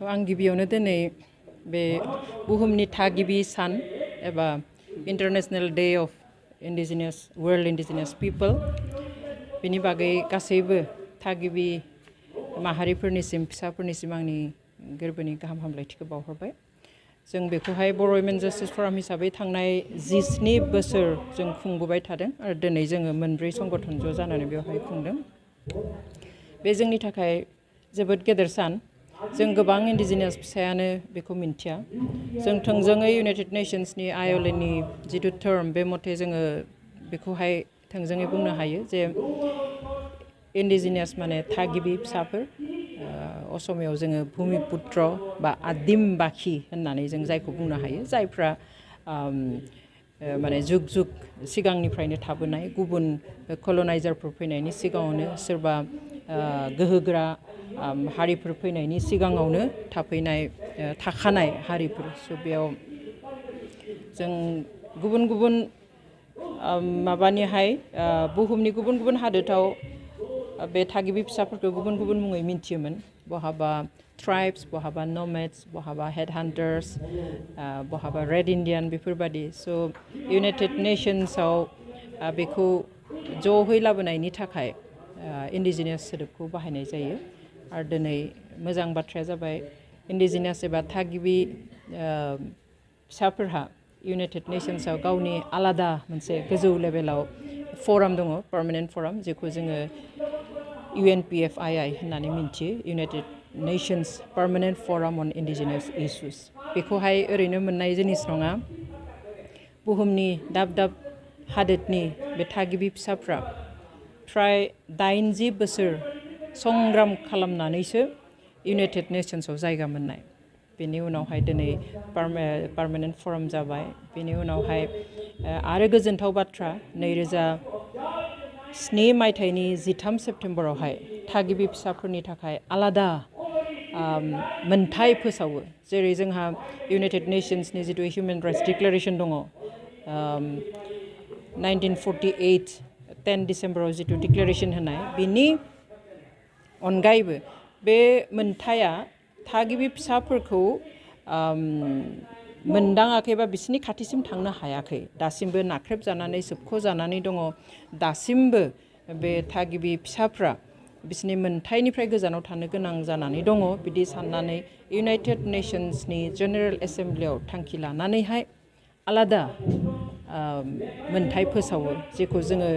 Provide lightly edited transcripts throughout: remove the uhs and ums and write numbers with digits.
आं गिबियावनो दिनै बे बुहुमनि थागिबि सान एबा international day of indigenous world indigenous people बेनि बागै गासैबो थागिबि माहारिफोरनिसिम फिसाफोरनिसिम आंनि गोरबोनि गाहाम हामलायथिखौ बावहरबाय। जों बेखौहाय बर' वुमेन जास्टिस फराम हिसाबै थांनाय 17 बोसोर जों खुंबोबाय थादों आरो दिनै जोङो मोनब्रै संगठन ज' जानानै बेवहाय खुंदों। बे जोंनि थाखाय जोबोद गेदेर सान। जों गोबां इन्डिजिनियास फिसायानो बेखौ मिन्थिया। जों थोंजोङै इउनाइटेड नेशन्सनि आय'एलनि जिथु टार्म बे मथे जोङो बेखौहाय थोंजोङै बुंनो हायो जे इन्डिजिनियास माने थागिबि फिसाफोर। असमियाव जोङो भुमिपुत्र बा आदिम बाखि होननानै जों जायखौ बुंनो हायो, जायफ्रा माने जुग जुग सिगांनिफ्रायनो थाबोनाय गुबुन कलनाइजारफोर फैनायनि सिगाङावनो सोरबा गोहोगोरा हारिफोर फैनायनि सिगाङावनो थाखानाय हारिफोर। स' बेयाव जों गुबुन गुबुन माबानिहाय बुहुमनि गुबुन गुबुन हादोराव बे थागिबि फिसाफोरखौ गुबुन गुबुन मुङै मिन्थियोमोन। बहाबा ट्राइब्स, बहाबा नमेड्स, बहाबा हेड हान्टार्स, बहाबा रेड इन्डियान बेफोरबादि। स' इउनाइटेड नेशन्सआव बेखौ ज'है लाबोनायनि थाखाय इन्डिजिनियास सोदोबखौ बाहायनाय जायो। आरो दिनै मोजां बाथ्राया जाबाय इन्डिजिनियास एबा थागिबि फिसाफोरहा इउनाइटेड नेशन्सआव गावनि आलादा मोनसे गोजौ लेभेलाव फराम दङ, पार्मानेन्ट फराम, जेखौ जोङो UNPFII होननानै मिन्थियो, इउनाइटेड नेशन्स पार्मानेन्ट फराम अन इन्डिजिनियास इस्युस। बेखौहाय ओरैनो मोननाय जिनिस नङा। बुहुमनि दाब दाब हादोरनि बे थागिबि फिसाफ्रा फ्राय 80 बोसोर संग्राम खालामनानैसो इउनाइटेड नेशन्सआव जायगा मोननाय। बेनि उनावहाय दिनै पार्मानेन्ट फराम जाबाय। बेनि उनावहाय आरो गोजोनथाव बाथ्रा 2007 मायथाइनि 13 सेप्तेम्बरावहाय थागिबि फिसाफोरनि थाखाय आलादा मोनथाय फोसावो। जेरै जोंहा इउनाइटेड नेशन्सनि जिथु हिउमेन राइट्स डिक्लेरेसन दङ, 1948 10 डिसेम्बराव जिथु डिक्लेरेसन होनाय, बिनि अनगायैबो बे मोनथाया थागिबि फिसाफोरखौ मोनदाङाखै बा बिसोरनि खाथिसिम थांनो हायाखै। दासिमबो नाख्रेबजानानै सोबख'जानानै दङ। दासिमबो बे थागिबि फिसाफ्रा बिसोरनि मोनथायनिफ्राय गोजानाव थानो गोनां जानानै दङ। बिदि साननानै इउनाइटेड नेशन्सनि जेनेरेल एसेम्ब्लियाव थांखि लानानैहाय आलादा मोनथाय फोसावो, जेखौ जोङो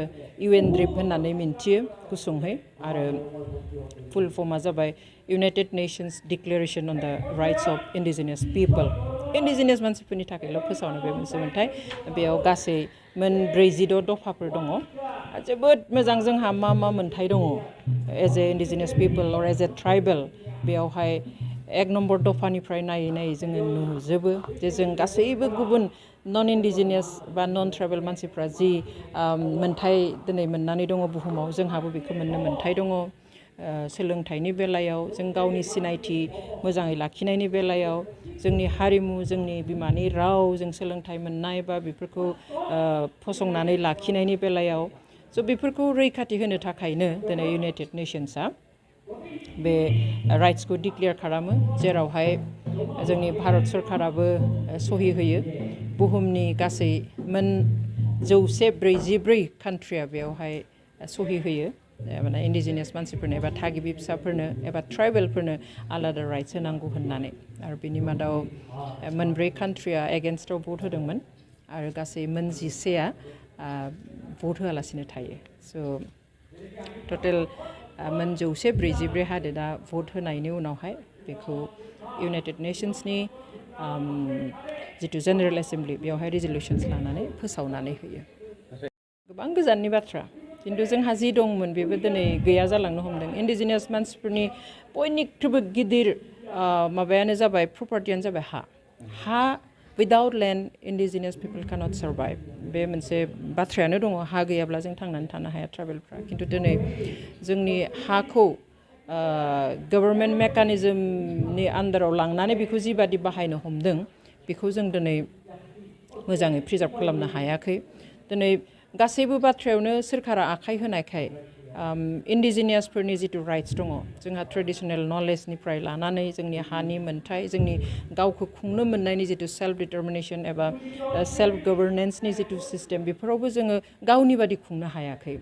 UNDRIP होननानै मिन्थियो गुसुंहै, आरो फुल फर्मआ जाबाय United nations declaration on the rights of indigenous people. Indigenous मानसिफोरनि थाखायल' फोसावनाय बे मोनसे मोनथाय। बेयाव गासै 46 दफाफोर दङ। जोबोद मोजां जोंहा मा मा मोनथाय दङ एज ए इन्डिजिनियास पिपल अर एज ए ट्राइबेल। बेयावहाय 1 नम्बर दफानिफ्राय नायै नायै जोङो नुजोबो जे जों गासैबो गुबुन नन इन्डिजिनियास बा नन ट्राइबेल मानसिफ्रा जि मोनथाय दिनै मोननानै दङ बुहुमाव, जोंहाबो बेखौ मोननो मोनथाय दङ। सोलोंथाइनि बेलायाव, जों गावनि सिनायथि मोजाङै लाखिनायनि बेलायाव, जोंनि हारिमु, जोंनि बिमानि राव, जों सोलोंथाइ मोननाय बा बेफोरखौ फसंनानै लाखिनायनि बेलायाव। स' बेफोरखौ रैखाथि होनो थाखायनो दिनै इउनाइटेड नेशन्सआ बे राइट्सखौ डिक्लेयार खालामो, जेरावहाय जोंनि भारत सरकाराबो सहि होयो। बुहुमनि गासै 144 कान्ट्रिया बेयावहाय सहि होयो। माने इन्डिजिनियास मानसिफोरनो एबा थागिबि फिसाफोरनो एबा ट्राइबेलफोरनो आलादा राइट्स होनांगौ होननानै। आरो बिनि मादाव 4 कान्ट्रिया एगेन्स्टआव भट होदोंमोन आरो गासै 11आ भट होआलासिनो थायो। स' टटेल 144 हादोरा भट होनायनि उनावहाय बेखौ इउनाइटेड नेशन्सनि जिथु जेनेरेल एसेम्ब्लि बेयावहाय रिजलिउसन्स लानानै फोसावनानै होयो। गोबां गोजाननि बाथ्रा, खिन्थु जोंहा जि दंमोन बेबो दिनै गैया जालांनो हमदों। इन्डिजिनियास मानसिफोरनि बयनिख्रुइबो गिदिर माबायानो जाबाय, प्रपार्टियानो जाबाय हा। हा विदाउट लेन्ड इन्डिजिनियास पिपल केनट सार्भाइभ। बे मोनसे बाथ्रायानो दङ, हा गैयाब्ला जों थांनानै थानो हाया ट्राइबेलफ्रा। खिन्थु दिनै जोंनि हाखौ गभर्नमेन्ट मेकानिजमनि आन्दाराव लांनानै बेखौ जिबादि बाहायनो हमदों, बेखौ जों दिनै मोजाङै प्रिजार्भ खालामनो हायाखै। दिनै गासैबो बाथ्रायावनो सोरखारा आखाइ होनायखाय इन्डिजिनियासफोरनि जिथु राइट्स दङ जोंहा ट्रेडिसनेल नलेजनिफ्राय लानानै जोंनि हानि मोन्थाय जोंनि गावखौ खुंनो मोननायनि जिथु सेल्फ डिटारमिनेसन एबा सेल्फ गभर्नेन्सनि जिथु सिस्टेम बेफोरावबो जोङो गावनि बादि खुंनो हायाखै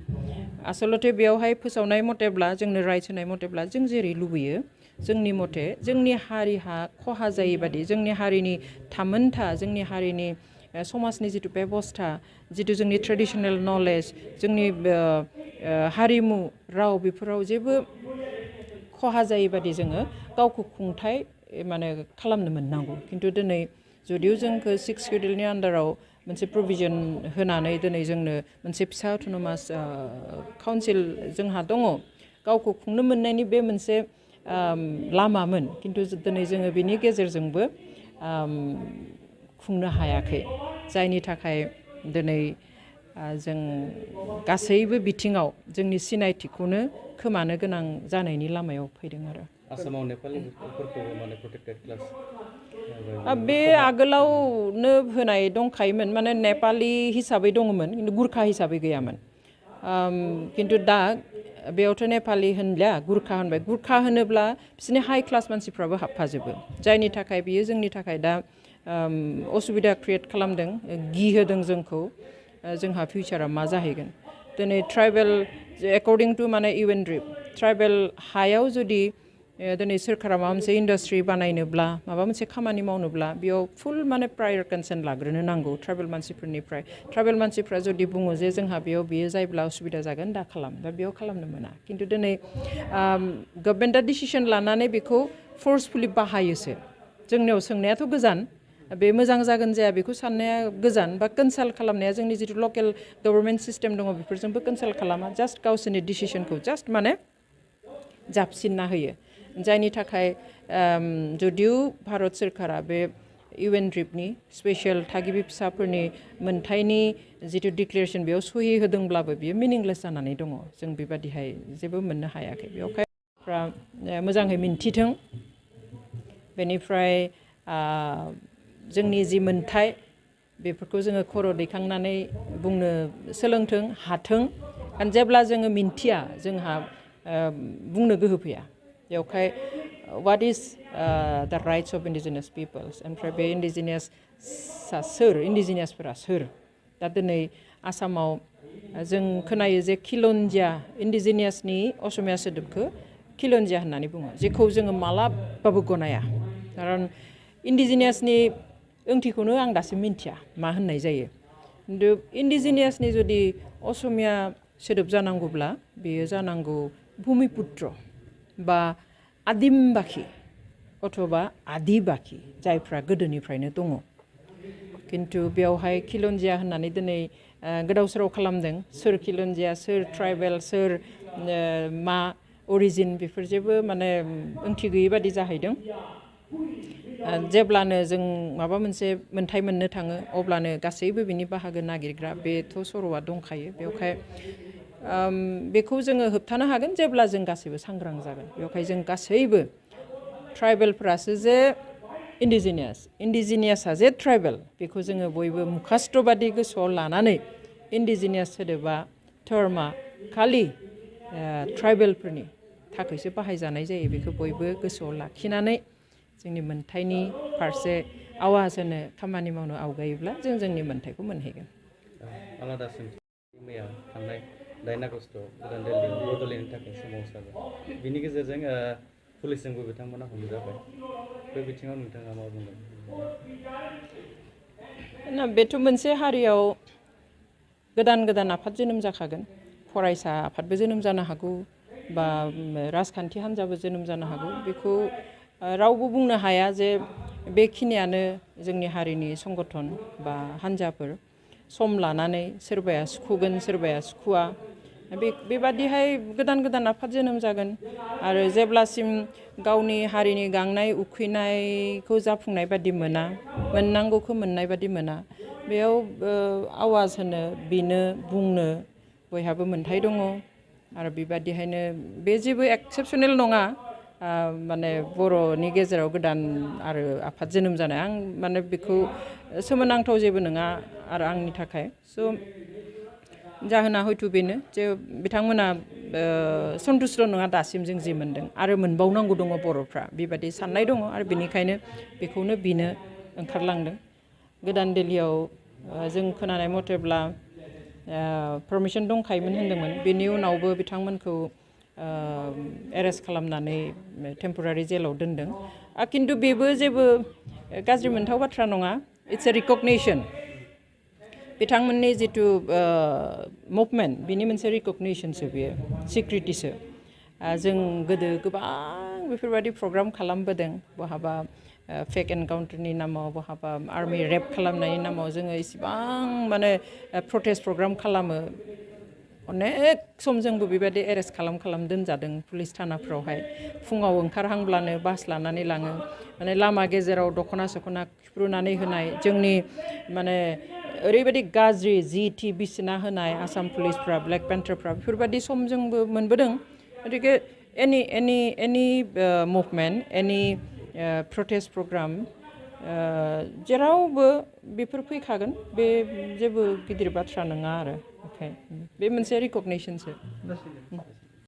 आसलथे बेयावहाय फोसावनाय मथेब्ला जोंनो राइट्स होनाय मथेब्ला जों जेरै लुबैयो जोंनि मथे जोंनि हारिहा खहा जायै बादि जोंनि हारिनि थामोनथा जोंनि हारिनि समाजनि जिथु बेबस्था जिथु जोंनि ट्रेडिसनेल नलेज जोंनि हारिमु राव बेफोराव जेबो खहा जायै बादि जोङो गावखौ खुंथाय माने खालामनो मोननांगौ खिन्थु दिनै जुदिव जोंखौ 6 शिड्युलनि आन्डाराव मोनसे प्रभिजन होनानै दिनै जोंनो मोनसे फिसा अट'नमास काउन्सिल जोंहा दङ गावखौ खुंनो मोननायनि बे मोनसे लामामोन खिन्थु दिनै जोङो बिनि गेजेरजोंबो खुंनो हायाखै जायनि थाखाय दिनै जों गासैबो बिथिङाव जोंनि सिनायथिखौनो खोमानो गोनां जानायनि लामायाव फैदों आरो आसामाव नेपालिफोरखौ माने प्रोटेक्टेड क्लास बे आगोलावनो होनाय दंखायोमोन माने नेपालि हिसाबै दङमोन खिन्थु गुरखा हिसाबै गैयामोन खिन्थु दा बेयावथ' नेपालि होनलिया गुरखा होनबाय गुरखा होनोब्ला बिसोरनि हाइ क्लास मानसिफ्राबो हाबफाजोबो जायनि थाखाय बियो जोंनि थाखाय दा असुबिदा क्रिएट खालामदों गिहोदों जोंखौ जोंहा फिउचारा मा जाहैगोन दिनै ट्राइबेल एकर्डिं टु माने इउएनड्रिप ट्राइबेल हायाव जुदि दिनै सोरखारा माबा मोनसे इन्डास्ट्रि बानायनोब्ला माबा मोनसे खामानि मावनोब्ला बेयाव फुल माने प्रायर कनसेन्ट लाग्रोनो नांगौ ट्राइबेल मानसिफोरनिफ्राय ट्राइबेल मानसिफ्रा जुदि बुङो जे जोंहा बेयाव बियो जायोब्ला उसुबिदा जागोन दा खालाम दा बेयाव खालामनो मोना खिन्थु दिनै गभर्नमेन्टआ डिसिसन लानानै बेखौ फर्सफुलि बाहायोसो जोंनियाव सोंनायाथ' गोजान बे मोजां जागोन जाया बेखौ साननाया गोजान बा कनसाल्ट खालामनाया जोंनि जिथु लकेल गभर्नमेन्ट सिस्टेम दङ बेफोरजोंबो कनसाल्ट खालामा जास्ट गावसोरनि डिसिसनखौ जास्ट माने जाबसिनना होयो जायनि थाखाय जुदिव भारत सोरखारा बे इउएनड्रिपनि स्पेसियेल थागिबि फिसाफोरनि मोन्थायनि जिथु डिक्लेरेसन बेयाव सहि होदोंब्लाबो बियो मिनिंलेस जानानै दङ जों बेबादिहाय जेबो मोननो हायाखै बेवहाय मोजाङै मिन्थिथों बेनिफ्राय जोंनि जि मोन्थाय बेफोरखौ जोङो खर' दैखांनानै बुंनो सोलोंथों हाथों जेब्ला जोङो मिन्थिया जोंहा बुंनो गोहो फैया बेवहाय what is the rights of indigenous peoples ओमफ्राय बे इन्डिजिनियासआ सोर इन्डिजिनियासफोरा सोर दा दिनै आसामाव जों खोनायो जे खिलन्जिया इन्डिजिनियासनि असमिया सोदोबखौ खिलन्जिया होननानै बुङो जेखौ जोङो मालाबाबो गनाया खारन इन्डिजिनियासनि ओंथिखौनो आं दासिम मिन्थिया मा होननाय जायो खिन्थु इन्डिजिनियासनि जुदि असमिया सोदोब जानांगौब्ला बेयो जानांगौ भुमिपुत्र बा आदिमबाखि अथवा आदिबाखि जायफ्रा गोदोनिफ्रायनो दङ खिन्थु बेवहाय खिलन्जिया होननानै दिनै गोदाव सोराव खालामदों सोर खिलन्जिया सोर ट्राइबेल सोर मा अरिजिन बेफोर जेबो माने ओंथि गैयै बादि जाहैदों जेब्लानो जों माबा मोनसे मोन्थाय मोननो थाङो अब्लानो गासैबो बिनि बाहागो नागिरग्रा बेथ' सर'आ दंखायो बेवहाय बेखौ जोङो होबथानो हागोन जेब्ला जों गासैबो सांग्रां जागोन बेवहाय जों गासैबो ट्राइबेलफ्रासो जे इन्डिजिनियासआ जे ट्राइबेल बेखौ जोङो बयबो मुखास्थ' बादि गोसोआव लानानै इन्डिजिनियास सोदोबा टर्मा खालि ट्राइबेलफोरनि थाखायसो बाहायजानाय जायो बेखौ बयबो गोसोआव लाखिनानै जोंनि मोन्थायनि फारसे आवाज होनो खामानि मावनो आवगायोब्ला जों जोंनि मोन्थायखौ मोनहैगोन आलादासिन मैया थांनाय 9 आगस्टआव गोदान दिल्लीआव बड'लेण्डनि थाखाय सोमावसारबाय बिनि गेजेरजों पुलिसजोंबो बिथांमोना हमजाबाय बे बिथिङाव नोंथाङा मा बुंगोन बेथ' मोनसे हारियाव गोदान गोदान आफाद जोनोम जाखागोन फरायसा आफादबो जोनोम जानो हागौ बा राजखान्थि हान्जाबो जोनोम जानो हागौ बेखौ रावबो बुंनो हाया जे बेखिनियानो जोंनि हारिनि संगठन बा हान्जाफोर सम लानानै सोरबाया सुखुगोन सोरबाया सुखुवा बेबादिहाय गोदान गोदान आफाद जोनोम जागोन आरो जेब्लासिम गावनि हारिनि गांनाय उखैनायखौ जाफुंनाय बादि मोना मोननांगौखौ मोननाय बादि मोना बेयाव आवाज होनो बिनो बुंनो बयहाबो मोन्थाय दङ आरो बेबादिहायनो बे जेबो एक्सेपसनेल नङा माने बर'नि गेजेराव गोदान आरो आफाद जोनोम जानाय आं माने बेखौ सोमोनांथाव जेबो नङा आरो आंनि थाखाय स' जाहोना हयथ' बेनो जे बिथांमोना सन्तुष्ट' नङा दासिम जों जि मोन्दों आरो मोनबावनांगौ दङ बर'फ्रा बेबादि साननाय दङ आरो बेनिखायनो बेखौनो बिनो ओंखारलांदों गोदान दिल्लीयाव जों खोनानाय मथेब्ला पारमिसन दंखायोमोन होन्दोंमोन बेनि उनावबो बिथांमोनखौ एरेस्ट खालामनानै टेम्परारि जेलाव दोनदों खिन्थु बेबो जेबो गाज्रि मोनथाव बाथ्रा नङा इट्स ए रिकगनिसन बिथांमोननि जिथु मुभमेन्ट बिनि मोनसे रिकगनिसनसो बेयो सिक्रिटिसो जों गोदो गोबां बेफोरबायदि प्रग्राम खालामबोदों बहाबा फेक एनकाउन्टारनि नामाव बहाबा आर्मि रेप खालामनायनि नामाव जोङो इसिबां माने प्रटेस्ट प्रग्राम खालामो अनेक सम जोंबो बेबायदि एरेस्ट खालाम दोनजादों पुलिस थानाफ्रावहाय फुङाव ओंखारहांब्लानो बास लानानै लाङो माने लामा गेजेराव दख'ना सख'ना खुफ्रुनानै होनाय जोंनि माने ओरैबायदि गाज्रि जि बिसिना होनाय आसाम पुलिसफ्रा ब्लेक पेन्टारफ्रा बेफोरबायदि सम जोंबो मोनबोदों गतिके एनि मुभमेन्ट एनि प्रटेस्ट प्रग्राम जेरावबो बेफोर फैखागोन बे जेबो गिदिर बाथ्रा नङा आरो बे मोनसे रिकगनिसनसो